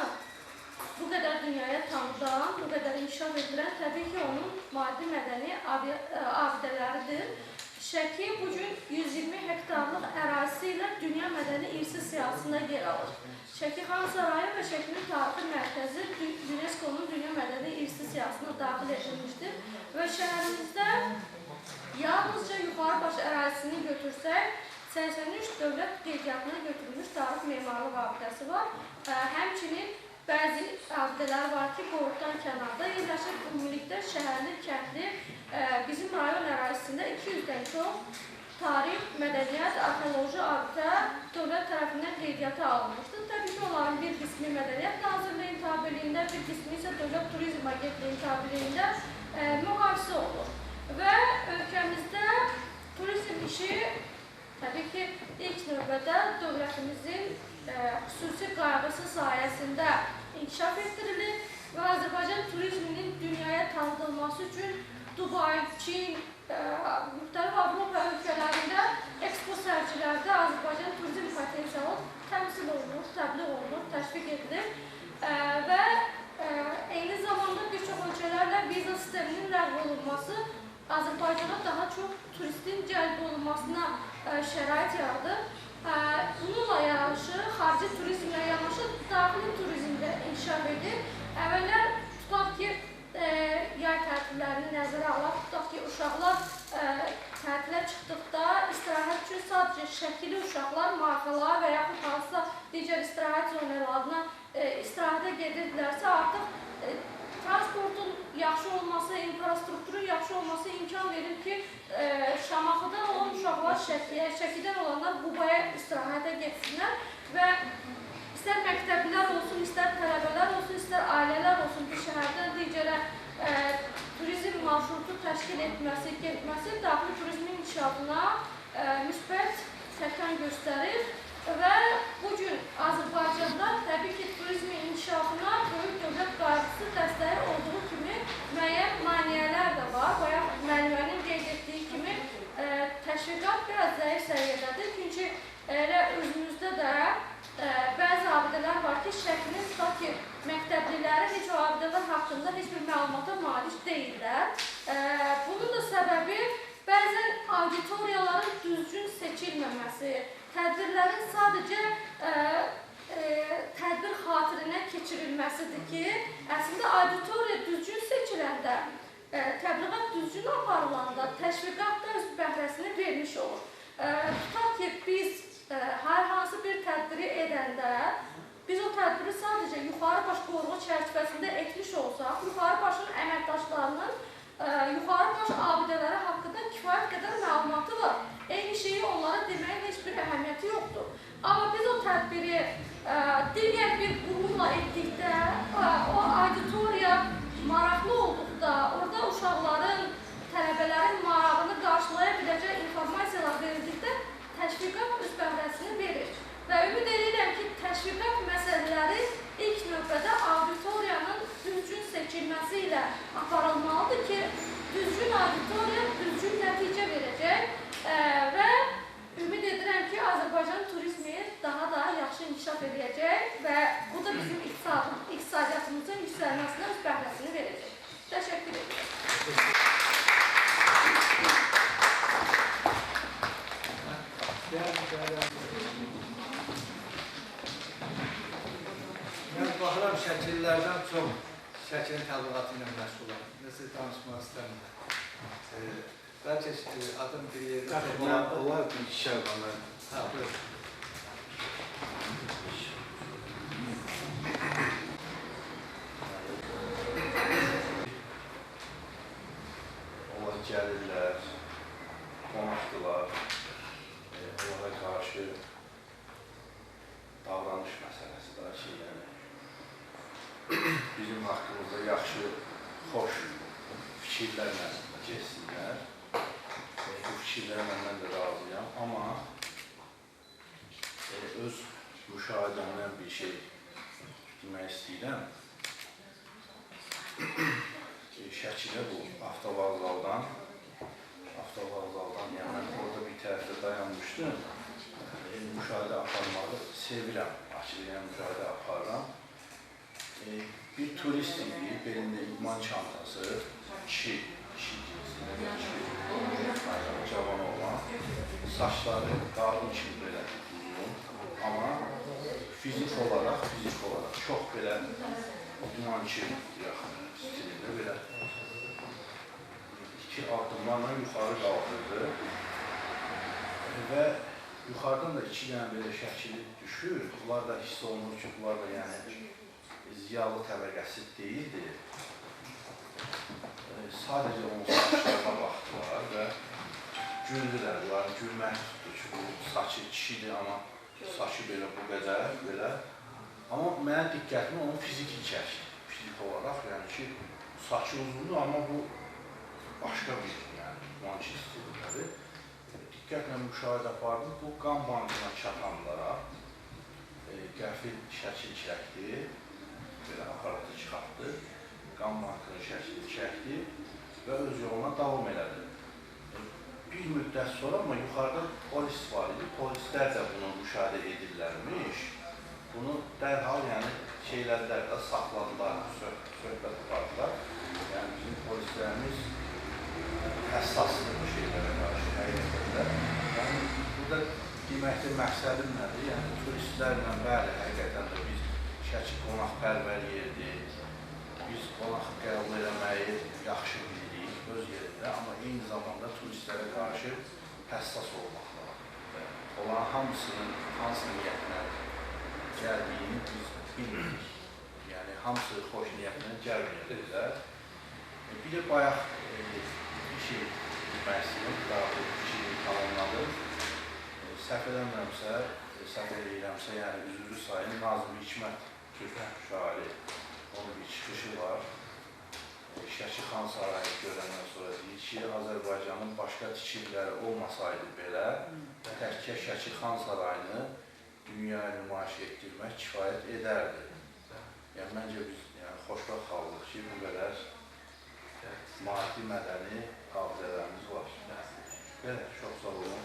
bu qədər dünyaya tanıdan, bu qədər inkişaf etdirən təbii ki, onun maddi mədəni abidələridir. Şəki bugün 120 hektarlıq ərazisi ilə dünya mədəni irsi siyahısında yer alır. Şəki Xan Sarayı və Şəkinin tarixi mərkəzi UNESCO-nun dünya mədəni irsi siyahısına daxil edilmişdir və şəhərimizdə yalnızca yuxarı baş ərazisini götürsək, 83 dövlət qeydiyyatına götürülmüş tarix memarlıq abidəsi var. Həmçinin bəzi abidələr var ki, qoruqdan kənarda yerləşir. Ümumilikdə şəhərli, kəndli bizim rayon ərazisində 200-dən çox tarix, mədəniyyət, arxeoloji abidə dövlət tərəfindən qeydiyyata alınmışdır. Təbii ki, onların bir qismi Mədəniyyət Nazirliyinin tabeliyində, bir qismi isə Dövlət Turizm Agentliyinin tabeliyində mühafizə olunur. Və ölkəmizdə turizm işi təbii ki, ilk növbədə dövlətimizin xüsusi qayğısı sayəsində inkişaf etdirilir və Azərbaycan turizminin dünyaya tanıdılması üçün Dubay, Çin, müxtəlif Avropa ölkələrində ekspo sərgilərdə Azərbaycan turizm potensialı təmsil olunur, təbliğ olunur, təşviq edilir və eyni zamanda bir çox ölkələrlə viza sisteminin ləğv olunması Azərbaycana daha çox turistin cəlb olunmasına şərait yaradır. Bununla yanaşı, xarici turizmlə yanaşı, daxili turizmdə inkişaf edir. Əvvəllər tutaq ki, yay tətillərini nəzərə alaq, tutaq ki, uşaqlar tətilə çıxdıqda istirahət üçün sadəcə Şəkili uşaqlar marxalara və yaxud hansısa digər istirahət zonalarına istirahətə gedirdilərsə, artıq Transportun yaxşı olması, infrastrukturun yaxşı olması imkan verir ki, Şamaxıdan olan uşaqlar Şəkiyə, Şəkidən olanlar Qubaya istirahətə getsinlər və istər məktəblilər olsun, istər tələbələr olsun, istər ailələr olsun bir şəhərdən digərə turizm marşrutu təşkil etməsi, getməsi daxili turizmin inkişafına müsbət təkan göstərir və bugün Azərbaycanda təbii ki, turizmin inkişafına böyük dövlət qayğısı dəstəyi olduğu kimi müəyyən maneələr də var. Bayaq müəllimənin qeyd etdiyi kimi təşviqat biraz zəif səviyyədədir. Çünki elə özümüzdə də bəzi abidələr var ki, Şəkinin tutaq ki, məktəbliləri heç o abidələr haqqında heç bir məlumata malik deyillər. Bunun da səbəbi bəzən auditoriyaların düzgün seçilməməsi, tədbirlərin sadəcə tədbir xatirinə keçirilməsidir ki, əslində auditoriya düzgün seçiləndə, təbliğat düzgün aparılanda təşviqat da öz bəhrəsini vermiş olur. Tutaq ki, biz hər hansı bir tədbiri edəndə, biz o tədbiri sadəcə yuxarı baş qoruğu çərçivəsində etmiş olsaq, yuxarı başın əməkdaşlarının yuxarı baş abidələri haqqında kifayət qədər məlumatı var. Eyni şeyi onlara deməyin heç bir əhəmiyyəti yoxdur. Amma biz o tədbiri digər bir qurumla etdikdə, o auditoriya maraqlı olduqda, orada uşaqların, tələbələrin marağını qarşılaya biləcək informasiyalar verildikdə təşviqat öz bəhrəsini verir. Və ümid edirəm ki, təşviqat məsələləri ilk növbədə auditoriyanın düzgün seçilməsi ilə aparılmalıdır ki, düzgün auditoriya düzgün nəticə verəcək və ümid edirəm ki, Azərbaycan turizmi daha da yaxşı inkişaf edəcək və bu da bizim iqtisadiyyatımızın yüksəlməsinə öz bəhrəsini verəcək. Təşəkkür edirəm. Mən baxıram şəkillərdən çox Şəkinin təbliğatı ilə məşğulam. Nəsə danışmaq istəmirəm. Bəlkə adım bir yerdə olanda... Olar bir şey var mən. Hə, buyur. Onlar gəlirlər, qonaqdılar, onlara qarşı davranış məsələsi daha ki, yəni bizim haqqımızda yaxşı, xoş fikirlərlə getsinlər. Bu fikirlərlə mən də razıyam, amma öz müşahidəmdən bir şey demək istəyirəm. Şəkidə bu avtovağzaldan, yəni mən orada bir tərəfdə dayanmışdım. Müşahidə aparmağı sevirəm, açıq, yəni müşahidə aparıram. Bir turist idi, belində idman çantası, kişi cinsində bir kişi, cavan oğlan, saçları qadın kimi belə uzun, amma fizik olaraq çox belə idmançı stilində belə iki addımlarla yuxarı qaldırdı və yuxarıdan da iki dənə belə şəkili düşür, bunlar da hiss olunur ki, bunlar da yəni ziyalı təbəqəsi deyildi. Sadəcə onun saçlarına baxdılar və güldülər. Bunların gülmək tutdu ki, bu saçı kişidir, amma saçı belə bu qədər, belə. Amma mənə diqqətimi onun fiziki çəkdi. Fizik olaraq, yəni ki, saçı uzundur, amma bu başqa bir, yəni, idmançı stilindədir. Diqqətlə müşahidə apardım. Bu, qan bankına çatanlara qəfil şəkil çəkdi. Belə aparatı çıxartdı, qan bankının şəklini çəkdi və öz yoluna davam elədi. Bir müddət sonra, amma yuxarıda polis var idi, polislər də bunu müşahidə edirlərmiş. Bunu dərhal, yəni şeylədilər də, saxladılar, söhbət apardılar. Yəni bizim polislərimiz həssasdır bu şeylərə qarşı, həqiqətən də. Yəni burada deməkdə məqsədim nədir? Yəni turistlərlə, bəli, həqiqətən də biz Şəki qonaqpərvər yerdir, biz qonaq qəbul eləməyi yaxşı bilirik öz yerində, amma eyni zamanda turistlərə qarşı həssas olmaq lazımdır. Onların hamısının hansı niyyətlə gəldiyini biz bilmirik. Yəni, hamısı xoş niyyətlə gəlməyəcəklər. Bir də bayaq bir şey demək istəyirəm, daha bir şey tamamladım. Səhv eləmirəmsə, səhv eləyirəmsə, yəni üzrlü sayın Nazım Hikmət Türk şairi, onun bir çıxışı var. Şəki Xan Sarayı görəndən sonra deyir ki, Azərbaycanın başqa tikililəri olmasaydı belə, təkcə Şəki Xan Sarayını dünyaya nümayiş etdirmək kifayət edərdi. Yəni, məncə biz xoşbəxt xalqıq ki, bu qədər maddi mədəni abidələrimiz var. Belə, çox sağ olun.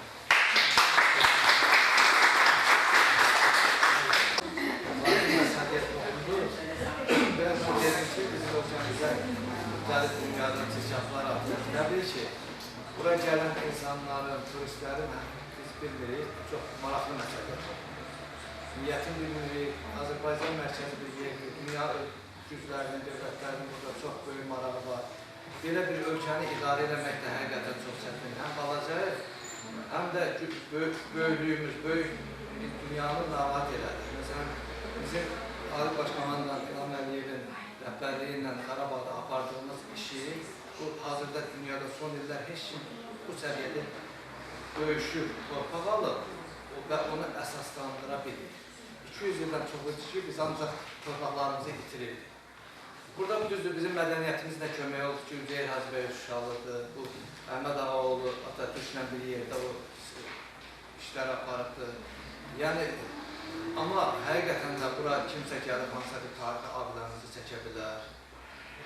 Biraz mən deyirəm ki, bizim ölkəmizə müxtəlif dünyadan çirkablar atır. Təbii ki, bura gələn insanların, turistlərin biz bilmirik, çox maraqlı məsələdir. Niyyətini bilmirik, Azərbaycan mərkəzi bir yerdir, dünya güclərinin, dövlətlərinin burada çox böyük marağı var. Belə bir ölkəni idarə eləmək də həqiqətən çox çətin. Həm balacayıq, həm də böyüklüyümüz, böyük dünyanı narahat elədir. Məsələn, bizim Ali Baş Komandan İlham Əliyevin rəhbərliyi ilə Qarabağda apardığımız işi, bu hazırda dünyada son illər heç kim bu səviyyədə döyüşür, torpaq alıb və onu əsaslandıra bilir. 200 ildən çox idi ki, biz ancaq torpaqlarımızı itirirdik. Burada düzdür, bizim mədəniyyətimizlə kömək oldu ki, Üzeyir Hacıbəy Şuşalıdır, bu Əhməd Ağaoğlu Atatürklə bir yerdə o işlər aparıbdır. Yəni, amma həqiqətən də bura kimsə gəlib hansısa bir tarixi abidəmizi çəkə bilər,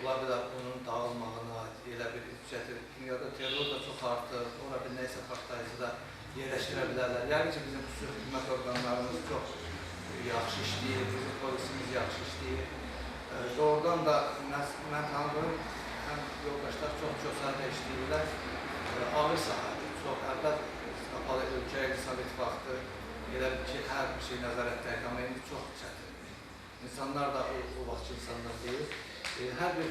ola bilər onun dağılmağına, elə bir çətin. Dünyada terror da çox artır, ora bir nəysə partlayıcı da yerləşdirə bilərlər. Yəqin ki, bizim xüsusi xidmət orqanlarımız çox yaxşı işləyir, bizim polisimiz yaxşı işləyir. Doğrudan da mən tanıdığım həm yoldaşlar çox sahədə işləyirlər, ağır sahədir, çox əvvəl qapalı ölkə idi, Sovet vaxtı, elə ki, hər bir şey nəzarətdə idi, amma indi çox çətindir. İnsanlar da o vaxtki insanlar deyil. Hər bir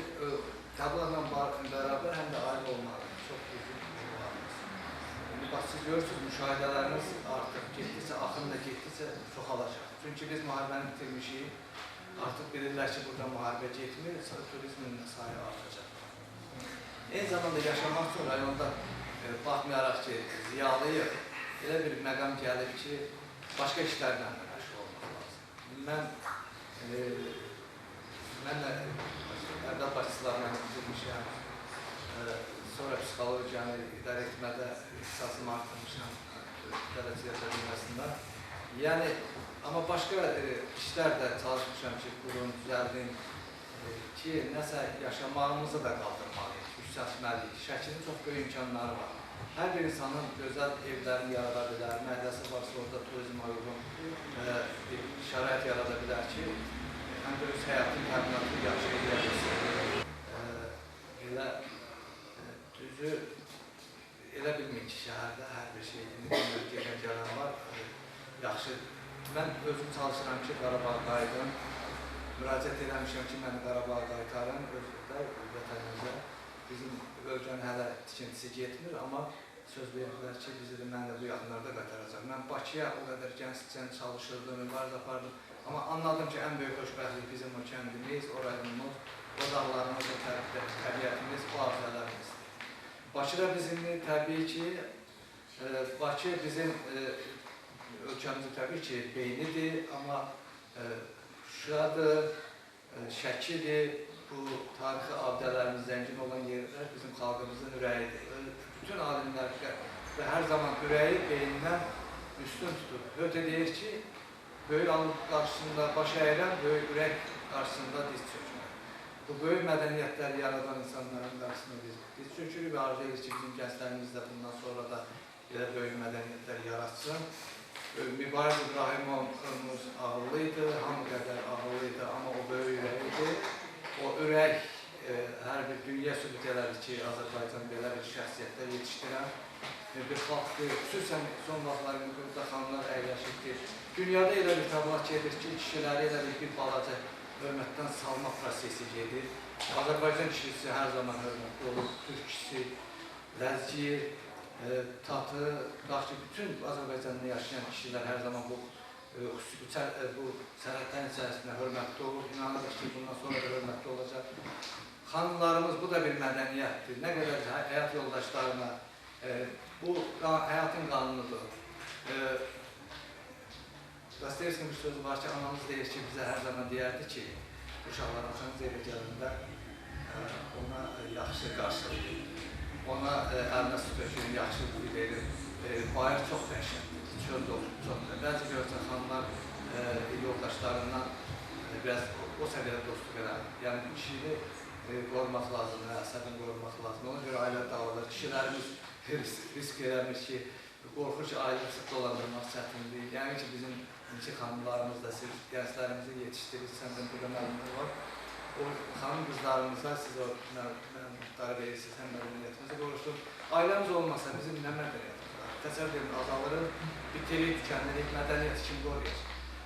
təblağla bərabər həm də ayrı olmalıdır, çox düzgün olmalıdır. İndi bax, siz görürsünüz, müşahidələriniz artıq getdikcə, axın da getdikcə çoxalacaq. Çünki biz müharibəni bitirmişik, artıq bilirlər ki, burada müharibə getmir, turizmin sayı artacaq. Eyni zamanda yaşamaq üçün rayonda baxmayaraq ki, ziyalıyıq, elə bir məqam gəlib ki, başqa işlərlə də məşğul olmaq lazım. Mən də əvvəl başçılarla bitirmişəm, sonra psixologiyanı idarə etmədə ixtisasımı artırmışam İdarəçilər Akademiyasında. Yəni, amma başqa işlər də çalışmışam ki, qurun, düzəldim ki, nəsə yaşamağımızı da qaldırmalıyıq, yüksəltməliyik. Şəkinin çox böyük imkanları var. Hər bir insanın gözəl evlərini yarada bilər, məhəlləsi varsa orada turizmə uyğun bir şərait yarada bilər ki, həm də öz həyatın təminatını yaxşı edə bilsin. Elə düzü, elə bilməyin ki, şəhərdə hər bir şey gedən gələn var, yaxşı. Mən özüm çalışıram ki, Qarabağa qayıdım, müraciət eləmişəm ki, məni Qarabağa qaytarın, özdə, vətənimizə. Bizim ölkənin hələ tikintisi getmir, amma söz verdilər ki, bizi də mən də bu yaxınlarda qaytaracaq. Mən Bakıya o qədər gənccən çalışırdım, mübarizə apardım. Amma anladım ki, ən böyük xoşbəxtlik bizim o kəndimiz, o rayonumuz, o dağlarımız, o təbiətimiz, o abidələrimizdir. Bakıda bizimdir, təbii ki, Bakı bizim ölkəmizin təbii ki, beynidir, amma Şuşadır, Şəkidir, bu tarixi abidələrimiz zəngin olan yerlər bizim xalqımızın ürəyidir. Bütün alimlər və hər zaman ürəyi beynindən üstün tutur. Höte deyir ki, böyük alım qarşısında baş əyirən, böyük ürək qarşısında diz çökmək. Bu böyük mədəniyyətləri yaradan insanların qarşısında biz diz çökürük və arzu edirik ki, bizim gənclərimiz də bundan sonra da belə böyük mədəniyyətlər yaratsın. Mübariz İbrahimovumuz ağıllı idi, hamı qədər ağıllı idi, amma o böyük ürək idi. O ürək hər bir dünya sübut elədi ki, Azərbaycan belə bir şəxsiyyətlər yetişdirən bir xalqdır. Xüsusən son vaxtlar burada xanlar əyləşibdir. Dünyada elə bir təbliğat gedir ki, kişiləri elə bir balaca hörmətdən salma prosesi gedir. Azərbaycan kişisi hər zaman hörmətli olur, türk kişisi, ləzgi, tatı, tutaq ki, bütün Azərbaycanda yaşayan kişilər hər zaman bu Bu sərhədlərin içərisində hörmətli olur. İnanırıq ki, bundan sonra da hörmətli olacaq. Xanımlarımız, bu da bir mədəniyyətdir. Nə qədər həyat yoldaşlarına, bu həyatın qanunudur. Dostoyevskinin bir sözü var ki, anamız deyir ki, bizə hər zaman deyərdi ki, uşaqlar atanız evə gələndə ona yaxşı qarşılayın, ona əlinə su dökün, yaxşı verin. Bayır çox dəhşətlidir, çöl çox dəhşətlidir. Bəzi görürsən, xanımlar yoldaşlarından biraz o səviyyədə dostluq edər. Yəni, kişini qorumaq lazımdır, əsəbini qorumaq lazımdır. Ona görə ailə dağılır, kişilərimiz risk eləmir ki, qorxur ki, ailə dolandırmaq çətindir. Yəni ki, bizim indiki xanımlarımız da, siz gənclərimizi yetişdirirsiniz, səndən burada məlumat var. O xanım qızlarımıza siz o məlumatları verirsiniz, həm mədəniyyətimizi qorursunuz. Ailəmiz olmasa bizim nə mədəniyyətimiz var? Təsəvvür edin, azalırıq, bitirik, tükənirik, mədəniyyəti kim qoruyur?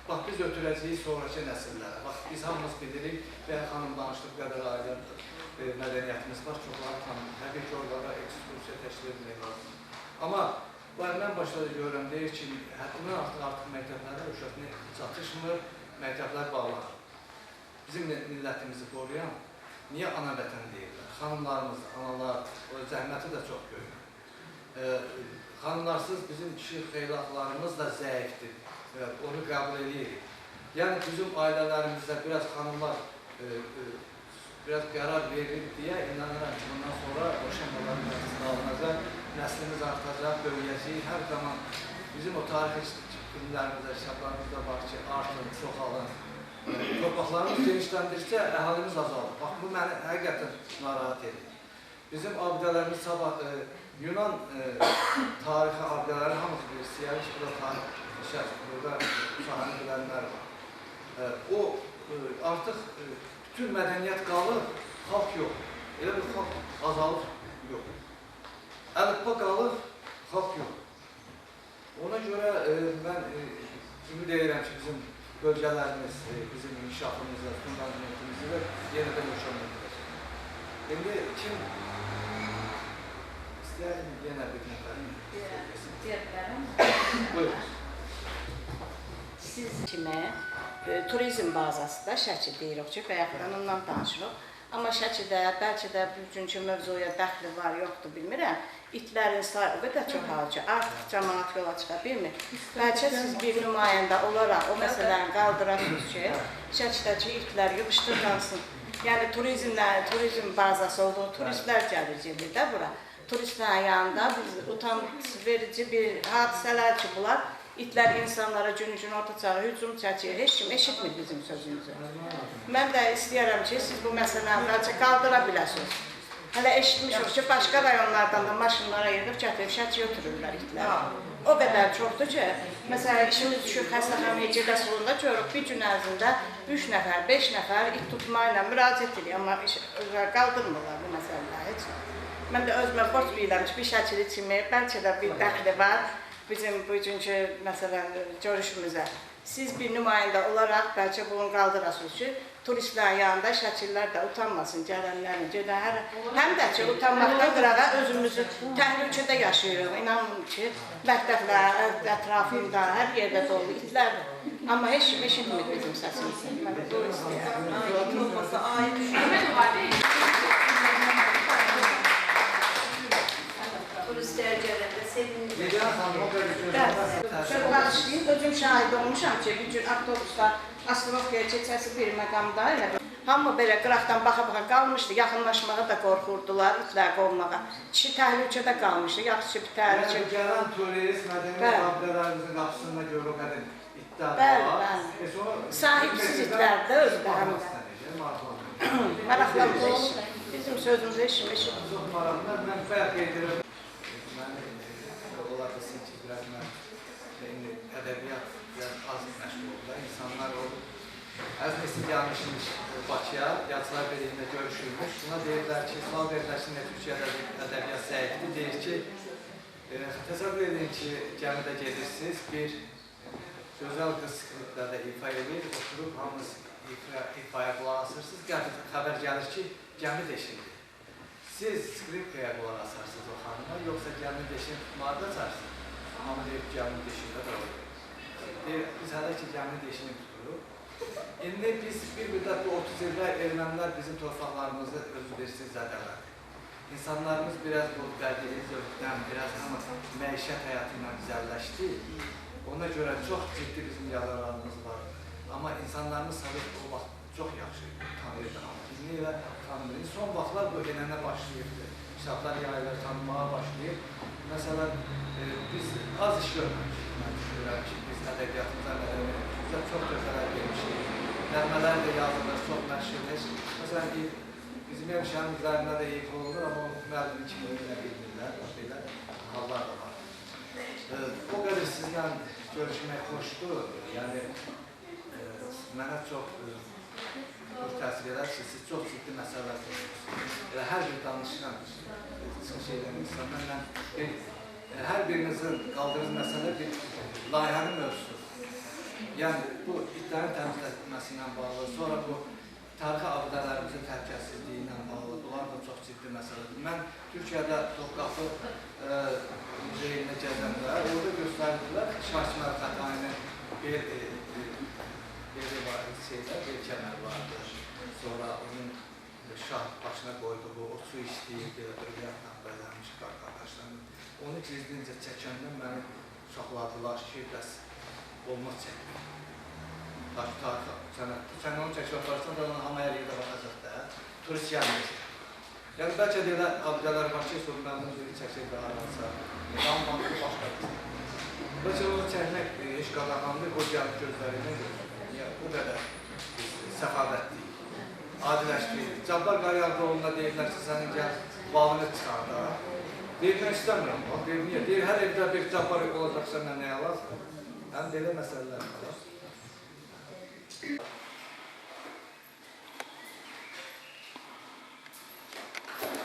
Bax, biz ötürəcəyik sonraki nəsillərə. Bax, biz hamımız bilirik və xanım danışdığı qədər ailə mədəniyyətimiz var, çoxları tanımır. Təbii ki, onlara ekskursiya təşkil etmək lazımdır. Amma mən başda da görürəm, deyir ki, həddindən artıq məktəblərə uşaq çatışmır, məktəblər bağlanır. Bizim millətimizi qoruyan niyə ana vətən deyirlər? Xanımlarımız, analar, o zəhməti də çox böyük. Xanımlarsız bizim kişi xeylaqlarımız da zəifdir, onu qəbul edirik. Yəni bizim ailələrimizdə biraz xanımlar biraz qərar verir deyə inanıram ki, bundan sonra boşanmaların nəticəsi alınacaq, nəslimiz artacaq, böyüyəcək. Hər zaman bizim o tarixi filmlərimizdə, kitablarımızda var ki, artın, çoxalın. Torpaqlarımız genişləndirsə, əhalimiz azalır. Bax, bu məni həqiqətən narahat edir. Bizim abidələrimiz sabah Yunan tarixi abidələri hamısı bilir. Siyahı ki, burada tarix şəxs, burada sahəni bilənlər var. O artıq bütün mədəniyyət qalır, xalq yox. Elə bir xalq azalır, yox. Əlifba qalır, xalq yox. Ona görə mən ümid edirəm ki, bizim bölgələrimiz, bizim inkişafımızda, fundamentimizdə yenə də mükəmməl edəcək. İndi kim istəyər yenə bir nəfər deyə bilərəm. Buyurun. Siz kimi turizm bazasında Şəki deyirik ki, bayaqdan ondan danışırıq. Amma Şəkidə, bəlkə də bugünkü mövzuya dəxli var, yoxdur bilmirəm. İtlərin sayı o qədər çoxalır ki, artıq cəmaət yola çıxa bilmir. Bəlkə siz bir nümayəndə olaraq o məsələni qaldırasınız ki, Şəkidəki itlər yığışdırılansın. Yəni turizm bazası olduğu turistlər gəlir gedir də bura. Turistlərin yanında biz utanc verici bir hadisələr ki, bunlar İtlər insanlara gün-gün orta çağı hücum çəkir, heç kim eşitmir bizim sözümüzü. Mən də istəyirəm ki, siz bu məsələni bəlkə qaldıra biləsiniz. Hələ eşitmişik ki, başqa rayonlardan da maşınlara yığıb gətirib Şəkiyə ötürürlər itləri. O qədər çoxdur ki, məsələn, işimiz düşür xəstəxanaya gedəsi olanda görürük, bir gün ərzində 3 nəfər, 5 nəfər it tutmayla müraciət edir, amma qaldırmırlar bu məsələləri heç. Mən də özümə borc bilirəm ki, bir Şəkili kimi, bəlkə də bir dəxli var bizim bugünkü, məsələn, görüşümüzə. Siz bir nümayəndə olaraq bəlkə bunu qaldırasınız ki, turistlərin yanında Şəkillər də utanmasın, gələnlərin, gedən, həm də ki, utanmaqdan qırağa özümüzü təhlükədə yaşayırıq. İnanın ki, məktəblər ətrafında, hər yerdə dolu itlərdir. Amma heç kim eşitmir bizim səsimizi. Mən də bunu istəyirəm. Turistlər gələndə sevinir. Çox bağışlayın, özüm şahid olmuşam ki, bir gün avtobusda Aslınovkaya keçəsi bir məqamda elə hamı belə qıraqdan baxa-baxa qalmışdı, yaxınlaşmağa da qorxurdular, itlər qovmağa. Kişi təhlükədə qalmışdı, yaxşı ki, bir təhlükə. Yəni, gələn turist mədəniyyət abidələrimizin qapısında görür o qədər itlər var. Sahibsiz itlər də özü də həm də. Maraqlanmır heç. Bizim sözümüzü heç kim eşitmir. Çox maraqlı. Mən bayaq qeyd edirəm. Ola bilsin ki, biraz mən indi ədəbiyyat biraz az məşğul oldu. İnsanlar o Əziz Nesin gəlmişmiş Bakıya, Yazıçılar Birliyində görüşülmüş. Buna deyirlər ki, sual verirlər ki, nə Türkiyədə ədəbiyyat zəifdir. Deyir ki, təsəvvür edin ki, gəmidə gedirsiniz, bir gözəl qız skriptlərdə ifa edir, oturub hamınız ifaya qulaq asırsınız. Xəbər gəlir ki, gəmi deşildi. Siz skripkaya qulaq asarsınız o xanıma, yoxsa gəmi deşin tutmağa da açarsınız? Hamı deyib gəmi deşildə də olur. Deyir, biz hələ ki, gəmini deşini tuturuq. İndi biz bir müddət bu 30 ildə ermənilər bizim torpaqlarımızı özü bilirsiniz zədələdi. İnsanlarımız biraz bu bədii zövqdən, biraz hamı məişət həyatı ilə güzəlləşdi. Ona görə çox ciddi bizim yaralarımız var. Amma insanlarımız Sovet o vaxt çox yaxşı tanıyırdı. İndi elə tanımır. Son vaxtlar bu enənə başlayırdı. Kitablar yayılır, tanımağa başlayır. Məsələn, biz az iş görməmişik. Mən düşünürəm ki, biz ədəbiyyatımıza, mədəniyyətimizə çox töhfələr vermişik. Nəğmələr də yazılır, çox məşhurdur. Məsələn, bizim hemşəhərin üzərində də eyib olunur, amma müəllimin kimliyini bilmirlər. Belə hallar da var. O qədər sizlə görüşmək xoşdur. Yəni, mənə çox xoş təsir edər ki, siz çox ciddi məsələlər qoyursunuz. Elə hər bir danışılan çıxış edən insanlar, mən hər birinizin qaldığınız məsələ bir layihənin mövzusudur. Yəni, bu itlərin təmizlənməsi ilə bağlı, sonra bu tarixi abidələrimizin təhlükəsizliyi ilə bağlı, bunlar da çox ciddi məsələdir. Mən Türkiyədə Topqapı muzeyində gəzəndə, orada göstərdilər Şah İsmayıl Xətainin beli var, şeydə, bel kəmər vardı. Sonra onun şah başına qoyduğu o su içdiyi, belə brilyantla bəzənmiş qardaşlarım. Onu gizlincə çəkəndə məni uşaqladılar ki, bəs olmaz çəkmək. Tarix sənətdir. Sən onu çəkib aparsan da ona hamı hər yerdə baxacaq da, turist gəlməyəcək. Yəni, bəlkə də elə abidələr var ki, sonra mənim biri çəkir də haransa, dambanlı başqa bir şey. Bəlkə onu çəkmək heç qadağandır, o gəlib gözləri ilə görür. Yəni, o qədər biz səxavətliyik, adiləşdiririk. Cabbar Qaryağdıoğluna deyirlər ki, sənin gəl balını çıxar da. Deyir, mən istəmirəm. Deyir, niyə? Deyir, hər evdə bir cabbar olacaqsa mən nəyə lazım? Yəni, belə məsələlər var.